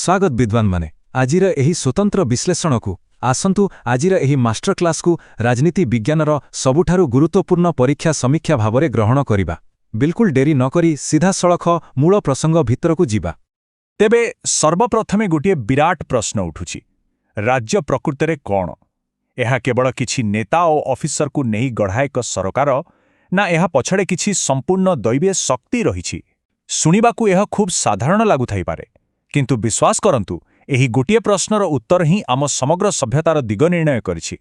ସ୍ୱାଗତ ବିଦ୍ୱାନମାନେ ଆଜିର ଏହି ସ୍ୱତନ୍ତ୍ର ବିଶ୍ଳେଷଣକୁ। ଆସନ୍ତୁ, ଆଜିର ଏହି ମାଷ୍ଟର କ୍ଲାସ୍କୁ ରାଜନୀତି ବିଜ୍ଞାନର ସବୁଠାରୁ ଗୁରୁତ୍ୱପୂର୍ଣ୍ଣ ପରୀକ୍ଷା ସମୀକ୍ଷା ଭାବରେ ଗ୍ରହଣ କରିବା। ବିଲକୁଲ ଡେରି ନକରି ସିଧାସଳଖ ମୂଳ ପ୍ରସଙ୍ଗ ଭିତରକୁ ଯିବା। ତେବେ ସର୍ବପ୍ରଥମେ ଗୋଟିଏ ବିରାଟ ପ୍ରଶ୍ନ ଉଠୁଛି। ରାଜ୍ୟ ପ୍ରକୃତରେ କ'ଣ? ଏହା କେବଳ କିଛି ନେତା ଓ ଅଫିସରକୁ ନେଇ ଗଢ଼ା ଏକ ସରକାର, ନା ଏହା ପଛରେ କିଛି ସମ୍ପୂର୍ଣ୍ଣ ଦୈବୀ ଶକ୍ତି ରହିଛି? ଶୁଣିବାକୁ ଏହା ଖୁବ୍ ସାଧାରଣ ଲାଗୁଥାଇପାରେ, କିନ୍ତୁ ବିଶ୍ୱାସ କରନ୍ତୁ, ଏହି ଗୋଟିଏ ପ୍ରଶ୍ନର ଉତ୍ତର ହିଁ ଆମ ସମଗ୍ର ସଭ୍ୟତାର ଦିଗ ନିର୍ଣ୍ଣୟ କରିଛି।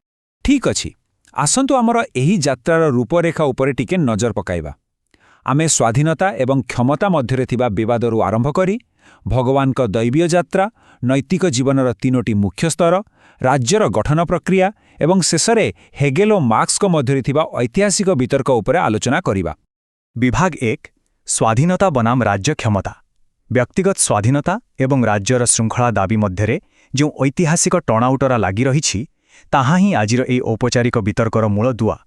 ଠିକ୍ ଅଛି, ଆସନ୍ତୁ ଆମର ଏହି ଯାତ୍ରାର ରୂପରେଖା ଉପରେ ଟିକେ ନଜର ପକାଇବା। ଆମେ ସ୍ୱାଧୀନତା ଏବଂ କ୍ଷମତା ମଧ୍ୟରେ ଥିବା ବିବାଦରୁ ଆରମ୍ଭ କରି ଭଗବାନଙ୍କ ଦୈବୀୟ ଯାତ୍ରା, ନୈତିକ ଜୀବନର ତିନୋଟି ମୁଖ୍ୟ ସ୍ତର, ରାଜ୍ୟର ଗଠନ ପ୍ରକ୍ରିୟା ଏବଂ ଶେଷରେ ହେଗେଲ ଓ ମାର୍କ୍ସଙ୍କ ମଧ୍ୟରେ ଥିବା ଐତିହାସିକ ବିତର୍କ ଉପରେ ଆଲୋଚନା କରିବା। ବିଭାଗ 1, ସ୍ୱାଧୀନତା ବନାମ ରାଜ୍ୟ କ୍ଷମତା। ବ୍ୟକ୍ତିଗତ ସ୍ୱାଧୀନତା ଏବଂ ରାଜ୍ୟର ଶୃଙ୍ଖଳା ଦାବି ମଧ୍ୟରେ ଯେଉଁ ଐତିହାସିକ ଟଣାଉଟରା ଲାଗି ରହିଛି, ତାହା ହିଁ ଆଜିର ଏହି ଔପଚାରିକ ବିତର୍କର ମୂଳ ଦୁଆ।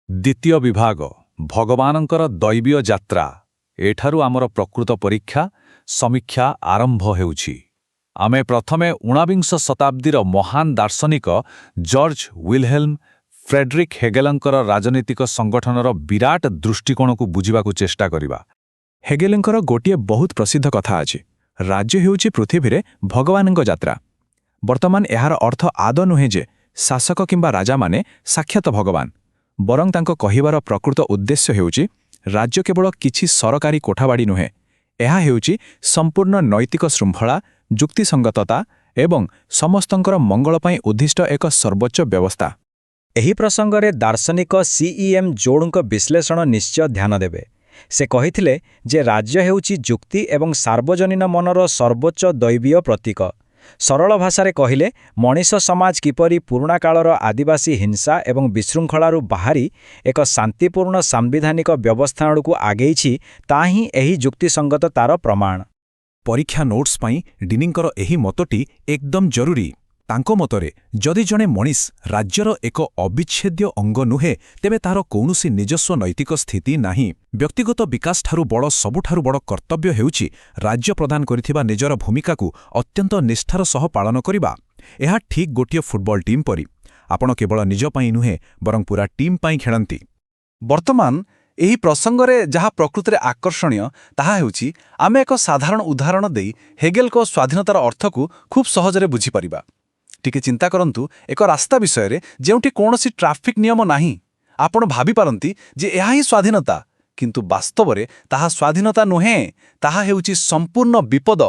ଦ୍ୱିତୀୟ ବିଭାଗ, ଭଗବାନଙ୍କର ଦୈବୀୟ ଯାତ୍ରା। ଏଠାରୁ ଆମର ପ୍ରକୃତ ପରୀକ୍ଷା ସମୀକ୍ଷା ଆରମ୍ଭ ହେଉଛି। ଆମେ ପ୍ରଥମେ 19ବିଂଶ ଶତାବ୍ଦୀର ମହାନ ଦାର୍ଶନିକ ଜର୍ଜ ୱିଲହେଲ୍ମ ଫ୍ରେଡରିକ୍ ହେଗେଲଙ୍କର ରାଜନୈତିକ ସଂଗଠନର ବିରାଟ ଦୃଷ୍ଟିକୋଣକୁ ବୁଝିବାକୁ ଚେଷ୍ଟା କରିବା। ହେଗେଲଙ୍କର ଗୋଟିଏ ବହୁତ ପ୍ରସିଦ୍ଧ କଥା ଅଛି, ରାଜ୍ୟ ହେଉଛି ପୃଥିବୀରେ ଭଗବାନଙ୍କ ଯାତ୍ରା। ବର୍ତ୍ତମାନ ଏହାର ଅର୍ଥ ଆଦୌ ନୁହେଁ ଯେ ଶାସକ କିମ୍ବା ରାଜାମାନେ ସାକ୍ଷାତ ଭଗବାନ। ବରଂ ତାଙ୍କ କହିବାର ପ୍ରକୃତ ଉଦ୍ଦେଶ୍ୟ ହେଉଛି, ରାଜ୍ୟ କେବଳ କିଛି ସରକାରୀ କୋଠାବାଡ଼ି ନୁହେଁ, ଏହା ହେଉଛି ସମ୍ପୂର୍ଣ୍ଣ ନୈତିକ ଶୃଙ୍ଖଳା, ଯୁକ୍ତିସଙ୍ଗତତା ଏବଂ ସମସ୍ତଙ୍କର ମଙ୍ଗଳ ପାଇଁ ଉଦ୍ଦିଷ୍ଟ ଏକ ସର୍ବୋଚ୍ଚ ବ୍ୟବସ୍ଥା। ଏହି ପ୍ରସଙ୍ଗରେ ଦାର୍ଶନିକ ସିଇଏମ୍ ଜୋଡ୍ଙ୍କ ବିଶ୍ଳେଷଣ ନିଶ୍ଚୟ ଧ୍ୟାନ ଦେବେ। ସେ କହିଥିଲେ ଯେ ରାଜ୍ୟ ହେଉଛି ଯୁକ୍ତି ଏବଂ ସାର୍ବଜନୀନ ମନର ସର୍ବୋଚ୍ଚ ଦୈବୀୟ ପ୍ରତୀକ। ସରଳ ଭାଷାରେ କହିଲେ, ମଣିଷ ସମାଜ କିପରି ପୁରୁଣା କାଳର ଆଦିବାସୀ ହିଂସା ଏବଂ ବିଶୃଙ୍ଖଳାରୁ ବାହାରି ଏକ ଶାନ୍ତିପୂର୍ଣ୍ଣ ସାମ୍ବିଧାନିକ ବ୍ୟବସ୍ଥା ଆଡ଼କୁ ଆଗେଇଛି, ତା ହିଁ ଏହି ଯୁକ୍ତିସଙ୍ଗତତାର ପ୍ରମାଣ। ପରୀକ୍ଷା ନୋଟ୍ସ ପାଇଁ ଡିନିଙ୍କର ଏହି ମତଟି ଏକଦମ ଜରୁରୀ। ତାଙ୍କ ମତରେ ଯଦି ଜଣେ ମଣିଷ ରାଜ୍ୟର ଏକ ଅବିଚ୍ଛେଦ୍ୟ ଅଙ୍ଗ ନୁହେଁ, ତେବେ ତାର କୌଣସି ନିଜସ୍ୱ ନୈତିକ ସ୍ଥିତି ନାହିଁ। ବ୍ୟକ୍ତିଗତ ବିକାଶଠାରୁ ବଡ଼ ସବୁଠାରୁ ବଡ଼ କର୍ତ୍ତବ୍ୟ ହେଉଛି ରାଜ୍ୟ ପ୍ରଦାନ କରିଥିବା ନିଜର ଭୂମିକାକୁ ଅତ୍ୟନ୍ତ ନିଷ୍ଠାର ସହ ପାଳନ କରିବା। ଏହା ଠିକ୍ ଗୋଟିଏ ଫୁଟବଲ ଟିମ୍ ପରି। ଆପଣ କେବଳ ନିଜ ପାଇଁ ନୁହେଁ, ବରଂ ପୁରା ଟିମ୍ ପାଇଁ ଖେଳନ୍ତି। ବର୍ତ୍ତମାନ ଏହି ପ୍ରସଙ୍ଗରେ ଯାହା ପ୍ରକୃତରେ ଆକର୍ଷଣୀୟ, ତାହା ହେଉଛି ଆମେ ଏକ ସାଧାରଣ ଉଦାହରଣ ଦେଇ ହେଗେଲଙ୍କ ସ୍ୱାଧୀନତାର ଅର୍ଥକୁ ଖୁବ୍ ସହଜରେ ବୁଝିପାରିବା। ଟିକେ ଚିନ୍ତା କରନ୍ତୁ ଏକ ରାସ୍ତା ବିଷୟରେ ଯେଉଁଠି କୌଣସି ଟ୍ରାଫିକ୍ ନିୟମ ନାହିଁ। ଆପଣ ଭାବିପାରନ୍ତି ଯେ ଏହା ହିଁ ସ୍ୱାଧୀନତା, କିନ୍ତୁ ବାସ୍ତବରେ ତାହା ସ୍ୱାଧୀନତା ନୁହେଁ, ତାହା ହେଉଛି ସମ୍ପୂର୍ଣ୍ଣ ବିପଦ।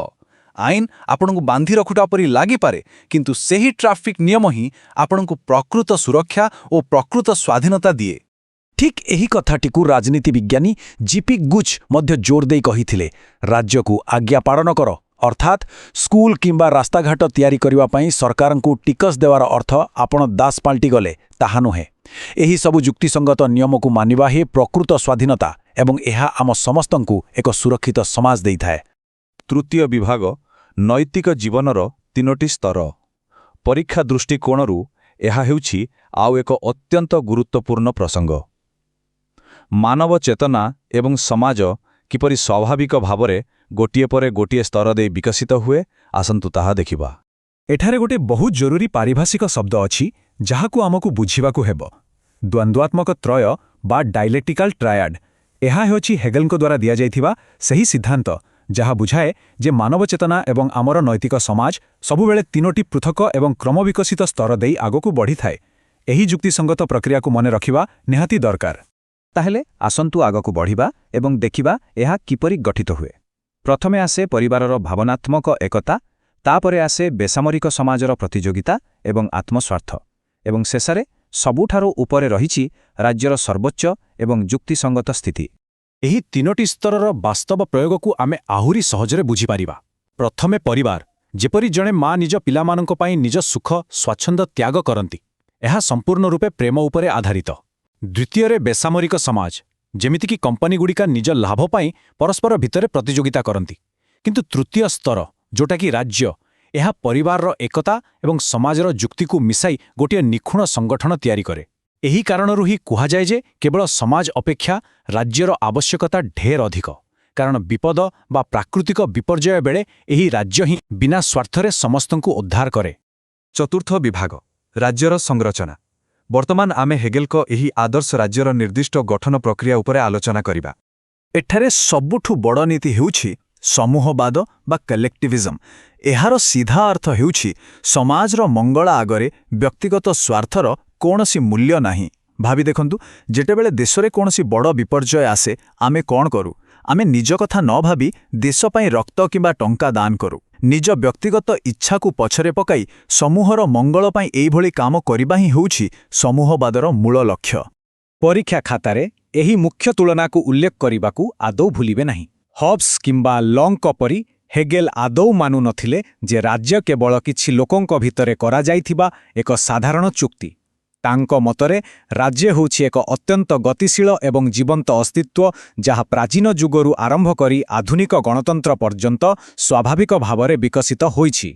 ଆଇନ ଆପଣଙ୍କୁ ବାନ୍ଧି ରଖୁଥିବା ପରି ଲାଗିପାରେ, କିନ୍ତୁ ସେହି ଟ୍ରାଫିକ୍ ନିୟମ ହିଁ ଆପଣଙ୍କୁ ପ୍ରକୃତ ସୁରକ୍ଷା ଓ ପ୍ରକୃତ ସ୍ୱାଧୀନତା ଦିଏ। ଠିକ୍ ଏହି କଥାଟିକୁ ରାଜନୀତି ବିଜ୍ଞାନୀ ଜିପି ଗୁଚ୍ ମଧ୍ୟ ଜୋର ଦେଇ କହିଥିଲେ, ରାଜ୍ୟକୁ ଆଜ୍ଞା ପାଳନ କର। ଅର୍ଥାତ୍ ସ୍କୁଲ କିମ୍ବା ରାସ୍ତାଘାଟ ତିଆରି କରିବା ପାଇଁ ସରକାରଙ୍କୁ ଟିକସ ଦେବାର ଅର୍ଥ ଆପଣ ଦାସ ପାଲଟିଗଲେ, ତାହା ନୁହେଁ। ଏହି ସବୁ ଯୁକ୍ତିସଙ୍ଗତ ନିୟମକୁ ମାନିବା ହିଁ ପ୍ରକୃତ ସ୍ୱାଧୀନତା ଏବଂ ଏହା ଆମ ସମସ୍ତଙ୍କୁ ଏକ ସୁରକ୍ଷିତ ସମାଜ ଦେଇଥାଏ। ତୃତୀୟ ବିଭାଗ, ନୈତିକ ଜୀବନର ତିନୋଟି ସ୍ତର। ପରୀକ୍ଷା ଦୃଷ୍ଟିକୋଣରୁ ଏହା ହେଉଛି ଆଉ ଏକ ଅତ୍ୟନ୍ତ ଗୁରୁତ୍ୱପୂର୍ଣ୍ଣ ପ୍ରସଙ୍ଗ। ମାନବ ଚେତନା ଏବଂ ସମାଜ କିପରି ସ୍ୱାଭାବିକ ଭାବରେ ଗୋଟିଏ ପରେ ଗୋଟିଏ ସ୍ତର ଦେଇ ବିକଶିତ ହୁଏ, ଆସନ୍ତୁ ତାହା ଦେଖିବା। ଏଠାରେ ଗୋଟିଏ ବହୁତ ଜରୁରୀ ପାରିଭାଷିକ ଶବ୍ଦ ଅଛି, ଯାହାକୁ ଆମକୁ ବୁଝିବାକୁ ହେବ, ଦ୍ୱନ୍ଦ୍ୱାତ୍ମକ ତ୍ରୟ ବା ଡାଇଲେକ୍ଟିକାଲ ଟ୍ରାୟାଡ୍। ଏହା ହେଉଛି ହେଗେଲଙ୍କ ଦ୍ୱାରା ଦିଆଯାଇଥିବା ସେହି ସିଦ୍ଧାନ୍ତ, ଯାହା ବୁଝାଏ ଯେ ମାନବ ଚେତନା ଏବଂ ଆମର ନୈତିକ ସମାଜ ସବୁବେଳେ ତିନୋଟି ପୃଥକ ଏବଂ କ୍ରମବିକଶିତ ସ୍ତର ଦେଇ ଆଗକୁ ବଢ଼ିଥାଏ। ଏହି ଯୁକ୍ତିସଙ୍ଗତ ପ୍ରକ୍ରିୟାକୁ ମନେ ରଖିବା ନିହାତି ଦରକାର। ତାହେଲେ ଆସନ୍ତୁ ଆଗକୁ ବଢ଼ିବା ଏବଂ ଦେଖିବା ଏହା କିପରି ଗଠିତ ହୁଏ। ପ୍ରଥମେ ଆସେ ପରିବାରର ଭାବନାତ୍ମକ ଏକତା, ତାପରେ ଆସେ ବେସାମରିକ ସମାଜର ପ୍ରତିଯୋଗିତା ଏବଂ ଆତ୍ମସ୍ୱାର୍ଥ, ଏବଂ ଶେଷରେ ସବୁଠାରୁ ଉପରେ ରହିଛି ରାଜ୍ୟର ସର୍ବୋଚ୍ଚ ଏବଂ ଯୁକ୍ତିସଙ୍ଗତ ସ୍ଥିତି। ଏହି ତିନୋଟି ସ୍ତରର ବାସ୍ତବ ପ୍ରୟୋଗକୁ ଆମେ ଆହୁରି ସହଜରେ ବୁଝିପାରିବା। ପ୍ରଥମେ ପରିବାର। ଯେପରି ଜଣେ ମା ନିଜ ପିଲାମାନଙ୍କ ପାଇଁ ନିଜ ସୁଖ ସ୍ୱାଚ୍ଛନ୍ଦ୍ୟ ତ୍ୟାଗ କରନ୍ତି, ଏହା ସମ୍ପୂର୍ଣ୍ଣ ରୂପେ ପ୍ରେମ ଉପରେ ଆଧାରିତ। ଦ୍ୱିତୀୟରେ ବେସାମରିକ ସମାଜ, ଯେମିତିକି କମ୍ପାନୀଗୁଡ଼ିକ ନିଜ ଲାଭ ପାଇଁ ପରସ୍ପର ଭିତରେ ପ୍ରତିଯୋଗିତା କରନ୍ତି। କିନ୍ତୁ ତୃତୀୟ ସ୍ତର, ଯୋଉଟାକି ରାଜ୍ୟ, ଏହା ପରିବାରର ଏକତା ଏବଂ ସମାଜର ଯୁକ୍ତିକୁ ମିଶାଇ ଗୋଟିଏ ନିଖୁଣ ସଂଗଠନ ତିଆରି କରେ। ଏହି କାରଣରୁ ହିଁ କୁହାଯାଏ ଯେ କେବଳ ସମାଜ ଅପେକ୍ଷା ରାଜ୍ୟର ଆବଶ୍ୟକତା ଢେର ଅଧିକ, କାରଣ ବିପଦ ବା ପ୍ରାକୃତିକ ବିପର୍ଯ୍ୟୟ ବେଳେ ଏହି ରାଜ୍ୟ ହିଁ ବିନା ସ୍ୱାର୍ଥରେ ସମସ୍ତଙ୍କୁ ଉଦ୍ଧାର କରେ। ଚତୁର୍ଥ ବିଭାଗ, ରାଜ୍ୟର ସଂରଚନା। ବର୍ତ୍ତମାନ ଆମେ ହେଗେଲଙ୍କ ଏହି ଆଦର୍ଶ ରାଜ୍ୟର ନିର୍ଦ୍ଦିଷ୍ଟ ଗଠନ ପ୍ରକ୍ରିୟା ଉପରେ ଆଲୋଚନା କରିବା। ଏଠାରେ ସବୁଠୁ ବଡ଼ ନୀତି ହେଉଛି ସମୂହବାଦ ବା କଲେକ୍ଟିଭିଜମ୍। ଏହାର ସିଧା ଅର୍ଥ ହେଉଛି ସମାଜର ମଙ୍ଗଳ ଆଗରେ ବ୍ୟକ୍ତିଗତ ସ୍ୱାର୍ଥର କୌଣସି ମୂଲ୍ୟ ନାହିଁ। ଭାବି ଦେଖନ୍ତୁ, ଯେତେବେଳେ ଦେଶରେ କୌଣସି ବଡ଼ ବିପର୍ଯ୍ୟୟ ଆସେ, ଆମେ କ'ଣ କରୁ? ଆମେ ନିଜ କଥା ନ ଭାବି ଦେଶ ପାଇଁ ରକ୍ତ କିମ୍ବା ଟଙ୍କା ଦାନ କରୁ। ନିଜ ବ୍ୟକ୍ତିଗତ ଇଚ୍ଛାକୁ ପଛରେ ପକାଇ ସମୂହର ମଙ୍ଗଳ ପାଇଁ ଏଇଭଳି କାମ କରିବା ହିଁ ହେଉଛି ସମୂହବାଦର ମୂଳ ଲକ୍ଷ୍ୟ। ପରୀକ୍ଷା ଖାତାରେ ଏହି ମୁଖ୍ୟ ତୁଳନାକୁ ଉଲ୍ଲେଖ କରିବାକୁ ଆଦୌ ଭୁଲିବେ ନାହିଁ। ହବ୍ସ କିମ୍ବା ଲଙ୍କ ପରି ହେଗେଲ ଆଦୌ ମାନୁ ନଥିଲେ ଯେ ରାଜ୍ୟ କେବଳ କିଛି ଲୋକଙ୍କ ଭିତରେ କରାଯାଇଥିବା ଏକ ସାଧାରଣ ଚୁକ୍ତି। ତାଙ୍କ ମତରେ ରାଜ୍ୟ ହେଉଛି ଏକ ଅତ୍ୟନ୍ତ ଗତିଶୀଳ ଏବଂ ଜୀବନ୍ତ ଅସ୍ତିତ୍ୱ, ଯାହା ପ୍ରାଚୀନ ଯୁଗରୁ ଆରମ୍ଭ କରି ଆଧୁନିକ ଗଣତନ୍ତ୍ର ପର୍ଯ୍ୟନ୍ତ ସ୍ୱାଭାବିକ ଭାବରେ ବିକଶିତ ହୋଇଛି।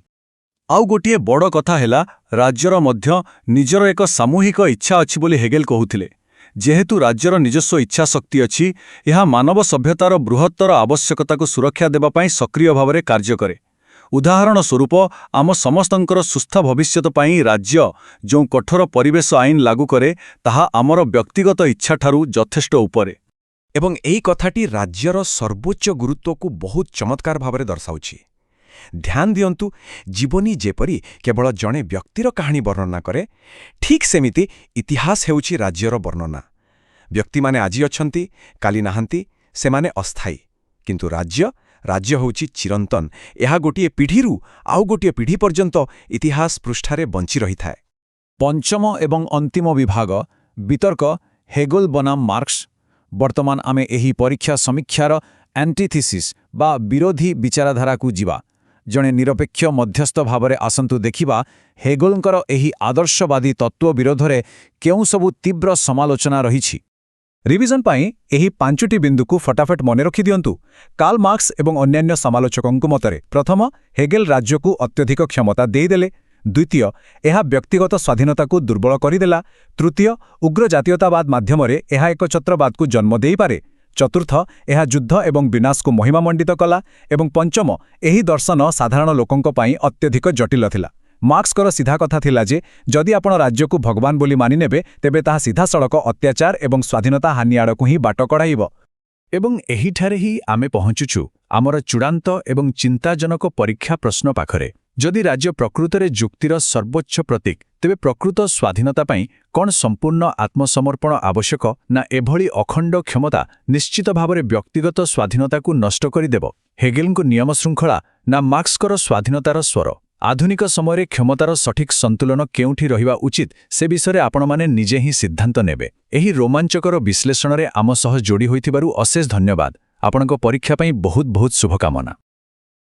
ଆଉ ଗୋଟିଏ ବଡ଼ କଥା ହେଲା, ରାଜ୍ୟର ମଧ୍ୟ ନିଜର ଏକ ସାମୂହିକ ଇଚ୍ଛା ଅଛି ବୋଲି ହେଗେଲ କହୁଥିଲେ। ଯେହେତୁ ରାଜ୍ୟର ନିଜସ୍ୱ ଇଚ୍ଛାଶକ୍ତି ଅଛି, ଏହା ମାନବ ସଭ୍ୟତାର ବୃହତ୍ତର ଆବଶ୍ୟକତାକୁ ସୁରକ୍ଷା ଦେବା ପାଇଁ ସକ୍ରିୟ ଭାବରେ କାର୍ଯ୍ୟ କରେ। ଉଦାହରଣ ସ୍ୱରୂପ, ଆମ ସମସ୍ତଙ୍କର ସୁସ୍ଥ ଭବିଷ୍ୟତ ପାଇଁ ରାଜ୍ୟ ଯେଉଁ କଠୋର ପରିବେଶ ଆଇନ ଲାଗୁ କରେ, ତାହା ଆମର ବ୍ୟକ୍ତିଗତ ଇଚ୍ଛାଠାରୁ ଯଥେଷ୍ଟ ଉପରେ। ଏବଂ ଏହି କଥାଟି ରାଜ୍ୟର ସର୍ବୋଚ୍ଚ ଗୁରୁତ୍ୱକୁ ବହୁତ ଚମତ୍କାର ଭାବରେ ଦର୍ଶାଉଛି। ଧ୍ୟାନ ଦିଅନ୍ତୁ, ଜୀବନୀ ଯେପରି କେବଳ ଜଣେ ବ୍ୟକ୍ତିର କାହାଣୀ ବର୍ଣ୍ଣନା କରେ, ଠିକ୍ ସେମିତି ଇତିହାସ ହେଉଛି ରାଜ୍ୟର ବର୍ଣ୍ଣନା। ବ୍ୟକ୍ତିମାନେ ଆଜି ଅଛନ୍ତି, କାଲି ନାହାନ୍ତି, ସେମାନେ ଅସ୍ଥାୟୀ। କିନ୍ତୁ ରାଜ୍ୟ ହେଉଛି ଚିରନ୍ତନ। ଏହା ଗୋଟିଏ ପିଢ଼ିରୁ ଆଉ ଗୋଟିଏ ପିଢ଼ି ପର୍ଯ୍ୟନ୍ତ ଇତିହାସ ପୃଷ୍ଠାରେ ବଞ୍ଚି ରହିଥାଏ। ପଞ୍ଚମ ଏବଂ ଅନ୍ତିମ ବିଭାଗ, ବିତର୍କ, ହେଗେଲ ବନାମ ମାର୍କ୍ସ। ବର୍ତ୍ତମାନ ଆମେ ଏହି ପରୀକ୍ଷା ସମୀକ୍ଷାର ଆଣ୍ଟିଥିସିସ୍ ବା ବିରୋଧୀ ବିଚାରଧାରାକୁ ଯିବା। ଜଣେ ନିରପେକ୍ଷ ମଧ୍ୟସ୍ଥ ଭାବରେ ଆସନ୍ତୁ ଦେଖିବା, ହେଗେଲଙ୍କର ଏହି ଆଦର୍ଶବାଦୀ ତତ୍ତ୍ୱ ବିରୋଧରେ କେଉଁ ସବୁ ତୀବ୍ର ସମାଲୋଚନା ରହିଛି। ରିଭିଜନ ପାଇଁ ଏହି 5ଟି ବିନ୍ଦୁକୁ ଫଟାଫଟ ମନେ ରଖିଦିଅନ୍ତୁ। କାର୍ଲ ମାର୍କ୍ସ ଏବଂ ଅନ୍ୟାନ୍ୟ ସମାଲୋଚକଙ୍କ ମତରେ, ପ୍ରଥମ, ହେଗେଲ ରାଜ୍ୟକୁ ଅତ୍ୟଧିକ କ୍ଷମତା ଦେଇଦେଲେ। ଦ୍ୱିତୀୟ, ଏହା ବ୍ୟକ୍ତିଗତ ସ୍ୱାଧୀନତାକୁ ଦୁର୍ବଳ କରିଦେଲା। ତୃତୀୟ, ଉଗ୍ର ଜାତୀୟତାବାଦ ମାଧ୍ୟମରେ ଏହା ଏକଛତ୍ରବାଦକୁ ଜନ୍ମ ଦେଇପାରେ। ଚତୁର୍ଥ, ଏହା ଯୁଦ୍ଧ ଏବଂ ବିନାଶକୁ ମହିମାମଣ୍ଡିତ କଲା। ଏବଂ ପଞ୍ଚମ, ଏହି ଦର୍ଶନ ସାଧାରଣ ଲୋକଙ୍କ ପାଇଁ ଅତ୍ୟଧିକ ଜଟିଳ ଥିଲା। ମାର୍କ୍ସଙ୍କର ସିଧା କଥା ଥିଲା ଯେ ଯଦି ଆପଣ ରାଜ୍ୟକୁ ଭଗବାନ ବୋଲି ମାନିନେବେ, ତେବେ ତାହା ସିଧାସଳଖ ଅତ୍ୟାଚାର ଏବଂ ସ୍ୱାଧୀନତା ହାନି ଆଡ଼କୁ ହିଁ ବାଟ କଢ଼ାଇବ। ଏବଂ ଏହିଠାରେ ହିଁ ଆମେ ପହଞ୍ଚୁଛୁ ଆମର ଚୂଡ଼ାନ୍ତ ଏବଂ ଚିନ୍ତାଜନକ ପରୀକ୍ଷା ପ୍ରଶ୍ନ ପାଖରେ। ଯଦି ରାଜ୍ୟ ପ୍ରକୃତରେ ଯୁକ୍ତିର ସର୍ବୋଚ୍ଚ ପ୍ରତୀକ, ତେବେ ପ୍ରକୃତ ସ୍ୱାଧୀନତା ପାଇଁ କ'ଣ ସମ୍ପୂର୍ଣ୍ଣ ଆତ୍ମସମର୍ପଣ ଆବଶ୍ୟକ, ନା ଏଭଳି ଅଖଣ୍ଡ କ୍ଷମତା ନିଶ୍ଚିତ ଭାବରେ ବ୍ୟକ୍ତିଗତ ସ୍ୱାଧୀନତାକୁ ନଷ୍ଟ କରିଦେବ? ହେଗେଲଙ୍କ ନିୟମ ଶୃଙ୍ଖଳା ନା ମାର୍କ୍ସଙ୍କର ସ୍ୱାଧୀନତାର ସ୍ୱର? ଆଧୁନିକ ସମୟରେ କ୍ଷମତାର ସଠିକ୍ ସନ୍ତୁଳନ କେଉଁଠି ରହିବା ଉଚିତ, ସେ ବିଷୟରେ ଆପଣମାନେ ନିଜେ ହିଁ ସିଦ୍ଧାନ୍ତ ନେବେ। ଏହି ରୋମାଞ୍ଚକର ବିଶ୍ଳେଷଣରେ ଆମ ସହ ଯୋଡ଼ି ହୋଇଥିବାରୁ ଅଶେଷ ଧନ୍ୟବାଦ। ଆପଣଙ୍କ ପରୀକ୍ଷା ପାଇଁ ବହୁତ ବହୁତ ଶୁଭକାମନା।